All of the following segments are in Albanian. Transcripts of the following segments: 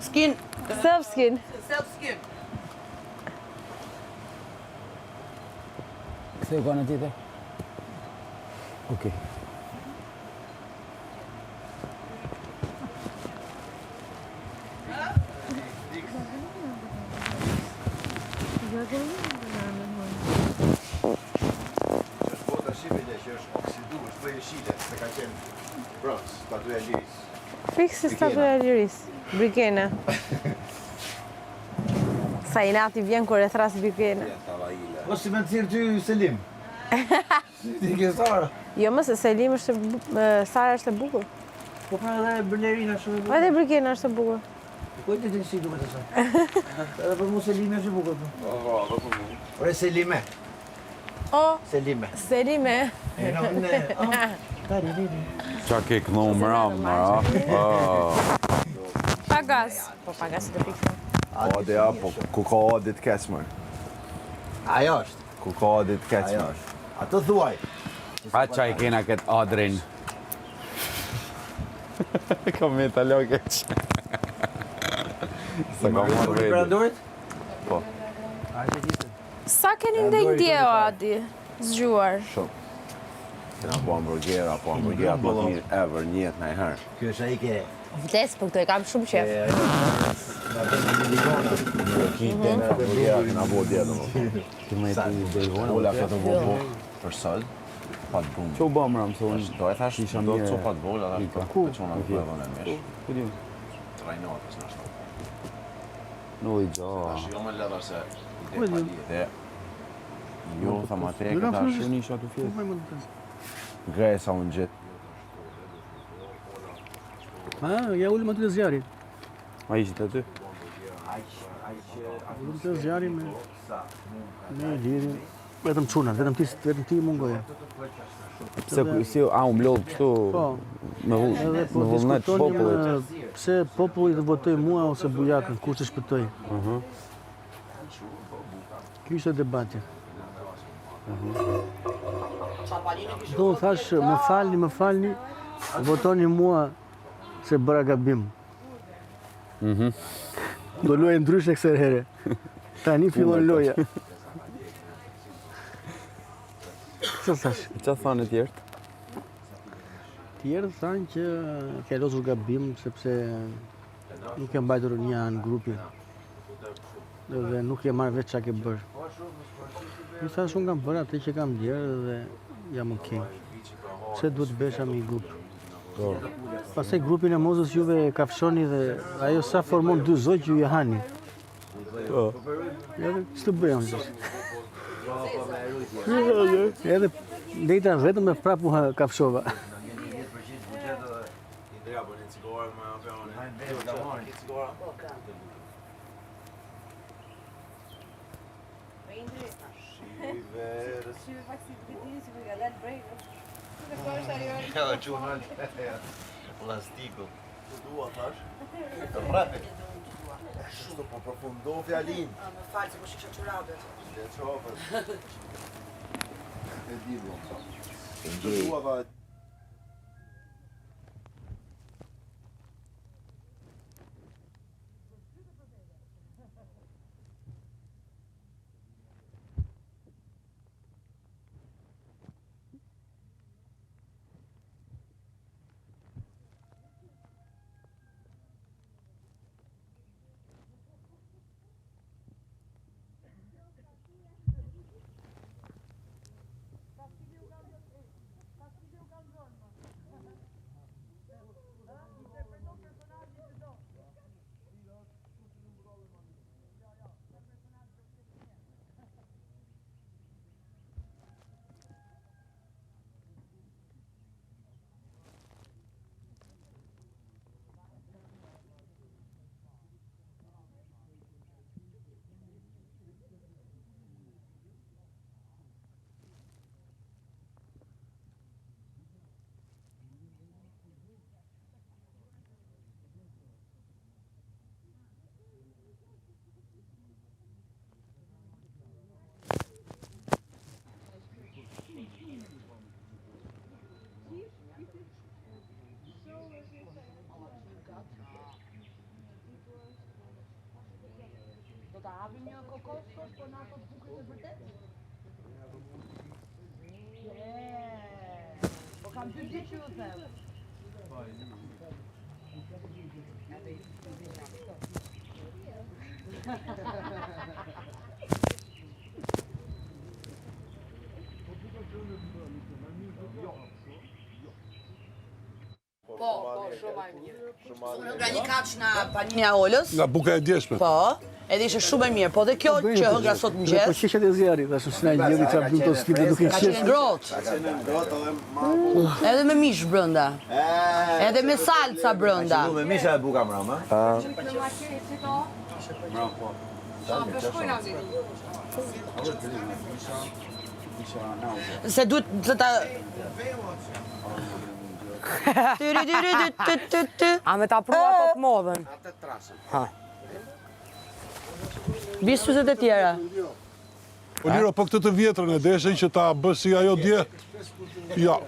Skin. Self skin. Self skin. Ktheu ka në tjetër. Okej. Është bota shqipele që është oksidu, është bërë jeshile, se ka qenë bronz, statuja e lirisë. Fiks si statuja e lirisë. Brikena. Sa inati vjen kur e thras Brikena. Po si me të ty Selim? Si ti ke Sara? Jo më se Selim është e Sara është e bukur. Po pra edhe Blerina është e bukur. Edhe Brikena është e bukur. Po e di si duket asaj. Edhe për mua Selimi është i bukur. Po, po, po, po për mua. Ore Selime. O. Selime. Selime. E në ne. Qa ke kënu mram, mara? Pa gaz. Po pa gaz të pikë. Adi, a, po, ku ka Adi të keq, mërë? Ajo është. Ku ka Adi të keq, mërë? Ato thuaj. A qa i kena këtë Adrin? Ka me ta lo keq. Sa ka marrë vedi. Perandorit? Po. Sa keni ndejt dje o Adi? Zgjuar. Shumë. Kena bo hamburgera, po hamburgera më të mirë ever, një jetë najherë. Kjo është ai ke... Vdes për këto e kam shumë qef. Ki den hamburgera kena bo dje, domethënë. Ti më e ti dhe Ola ka të bo bukë për sot, pa të bumë. Që u bë mram, se unë... Do e thash, Isha do të mirë. copa të vogla, thash, Ika. po ku çuna të bëvën e mish. Ku di? Trajnotës në shto. Nuk i gjo. Tash jo më ledha se ide pa lidhje. Jo, tha ma teke tash. Unë isha të fjetë. Gresa unë gjithë. Ha, ja ulëm aty te zjarri. A ishit aty? Ulëm te zjarri me me Ilirin. Vetëm çunat, vetëm ti, vetëm ti mungoje. Pse si a u mblodh kështu Po. me vull, Edhe po me vullnet të diskutonim popullit. eh, pse populli të votoj mua ose Bujakën, kush të shpëtoj. Mhm. Ky ishte debati. Do u thash, më falni, më falni, votoni mua se bëra gabim. Mhm. Do luaj ndryshe kësaj here. Tani fillon loja. Çfarë thash? Çfarë thanë të tjerët? Tjerët thanë që ke lozur gabim sepse nuk ke mbajtur një anë grupin. Dhe nuk je marrë vetë çka ke bërë. I thash unë kam bërë atë që kam ndjerë dhe jam okay. Pse duhet të besha me një grup? Po. Pastaj grupin e Mozës juve e kafshoni dhe ajo sa formon dy zogj ju i hani. Po. Edhe ç'të bëj unë tash? Edhe ndejta vetëm e prapë u kafshova. Plastiku. Të dua, thash. Rrepit. Kështu po përfundo fjalin. Më fal se po shikoj çorapet. Le çorapet. E di bro. Të dua, tha. ta hapim një kokos sot, po na ato bukët e vërtet? Po kam dy ditë që ju them. Po, po, shumë e mirë. Unë hëngra një kaç nga paninja e Olës. Nga buka e djeshme. Po, edhe ishte shumë e mirë. Po dhe kjo që hëngra sot Po mëngjes. qeshet e zjarrit, ashtu si na gjeli ça bëjmë këto sfide duke Ka qenë qeshur. ngrohtë. Edhe me mish brenda. Edhe me salca brenda. Me mish e buka mbrama. Se duhet të ta Tyri tyri ty ty ty ty. A me ta prua ato të modhën? Ha. Bi syzet e tjera. Po Liro, po këtë të vjetrën e deshe që ta bësh si ajo dje? Jo.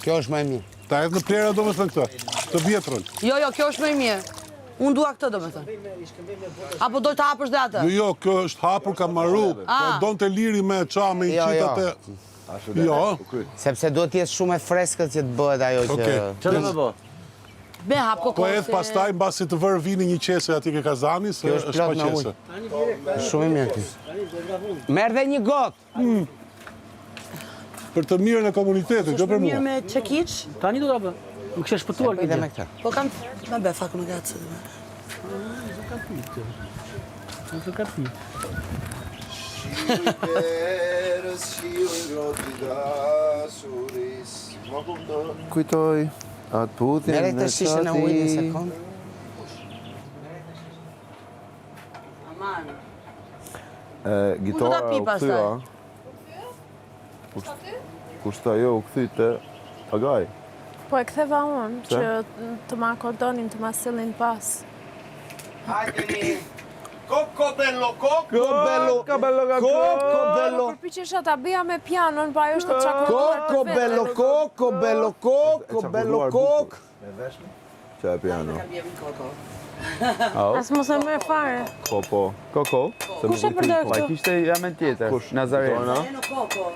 Kjo është më e mirë. Ta hedh në plera domethënë këtë, të vjetrën. Jo, jo, kjo është më e mirë. Unë dua këtë domethënë. Apo do të hapësh dhe atë? Jo, jo, kjo është hapur, ka maru. Po Ah. donte Liri me ça, me i Jo, qit jo. atë. Jo. Sepse duhet të jetë shumë e freskët që të bëhet ajo që... Okej. Çfarë do të bë? Me hap Po kokosin. hedh pastaj mbasi të vërë vini një qese atje ke kazani, se Kjo është është pa plot me qese. ujë. Shumë i mirë ky. Merr dhe një gotë. Për të mirën e komunitetit, jo për Mirë mua. me çekiç. Tani do ta bë. Nuk kisha shpëtuar Bëj këtë dhe me gjë. këtë. Po kam me be fak me gacë. Nuk e ka pi. Verës shiu i ngrohtë i dashuris. Më kupto. Kujtoj atë puthjen Merre këtë shishen e ujit një sekond. Aman. Gitara Unë do ta pi u kthye, pastaj. a? Kush tha jo u kthy te Agaj. Po e ktheva unë, Pse? që të ma akordonin, të ma sillin pas. Hajdeni. Koko bello, koko bello, bello, koko bello. Përpiqesha ta bëja me pianon, po ajo është e çakorduar për Koko vete. bello, koko bello, koko bello, kok. Me veshme? Qa e piano? As mos e merr fare. Po, po. Koko. Kush e përdor Pa këtë? kishte jamen tjetër, Kush? Nazaren. Dona?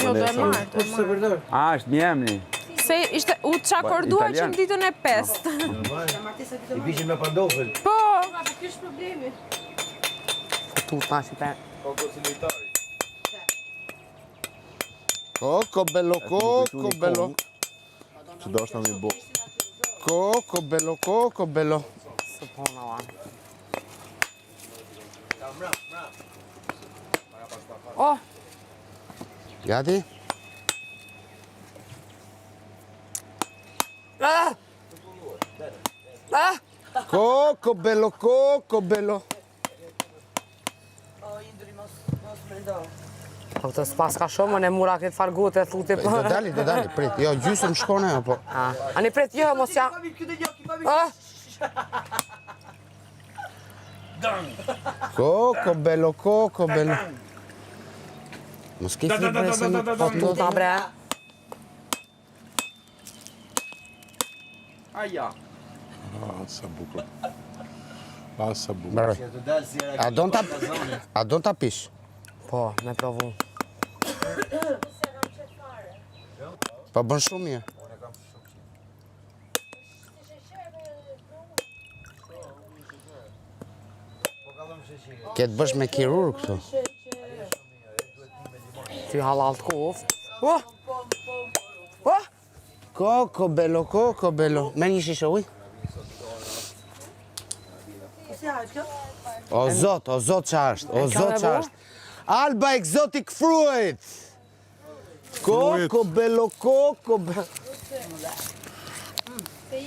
Jo, do e marr, do e marr. A, është një emni. Se ishte u çakordua që Italian. në ditën e pestë. I bishin me pandofël. Po, po ky është problemi. Tu tash i Koko bello, koko bello. Që dashta mi bo. Koko bello, koko bello. Subhanallah. Oh, Gati? ah! Ah! Koko bello, koko bello. O Indri mos mos mendo. Po këtë s'pas ka shumë, ne mura këtë farë gote, thuti po. Do dali, do dali, prit. Jo, gjysëm shkon ajo, po. A, ani prit, jo, mos ja. Ah! Koko bello, koko bello. Mos ke frikë bre se nuk Po tuta bre. Aja. Ah, sa bukur. Ah, sa bukur. Mbaroj. A don ta A don ta pish? Po, me provu. Po bën shumë mirë. Ke të bësh me kirurg këtu. Ty halal të koft. Oh! Oh! Koko bello, koko bello. Merr një shishe ujë. Si hahet kjo? O zot, o zot qa është, o E ka zot me qa bo? është. Alba exotic fruit. Koko bello, koko bello.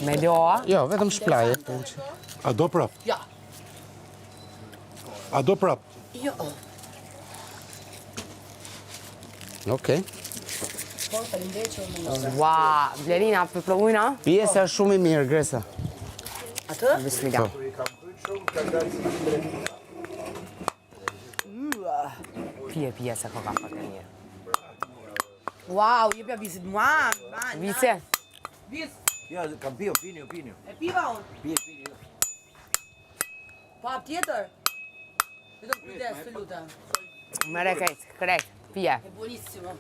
Me loa. Jo, vetëm shplaje. A do prap? Ja. A do prap? Jo. Okej. Po, faleminderit që u mundove. Ua, Blerina, për provujna? Pjesa është shumë i mirë, Gresa. Atë? Bismillah. Pije, pije, se koka pak e mirë. Wow, jepja visit mua. ma, Vice, Vis. Jo, kam pio, pini, pini. E piva unë. Pije, pini. Po hap tjetër. Vetëm kujdes, të lutem. Merre krejt, krejt, pije. E buonissimo.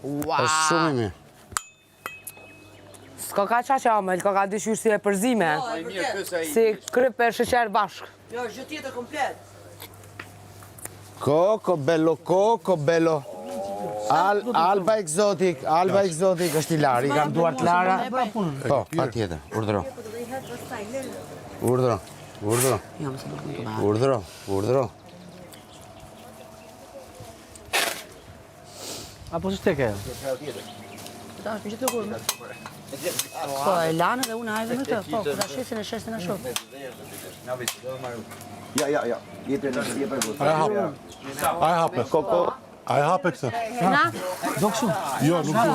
Ua! Është shumë i mirë. S'ka ka qa që amël, ka ka dyqysh si e përzime. Po, e vërtet. Si kryp e sheqer bashkë. Jo, është gjë tjetër komplet. Koko bello, koko bello. Al, Alba Exotic, Alba Exotic është i larë, i kam duart lara. Po, pa tjetër, urdhro. Urdhro, urdhro. Jo, më se nuk mund të Urdhro, urdhro. Apo s'është tek ajo? Ta është gjithë lëkurë. Po, e lanë dhe unë hajde me të. Po, kur ta shesin e shesin ashtu. Ja, ja, ja. Jepe në jepe A e hape? A e hape? Koko. A e hape këtë? Na? Do kështu? Jo, nuk do.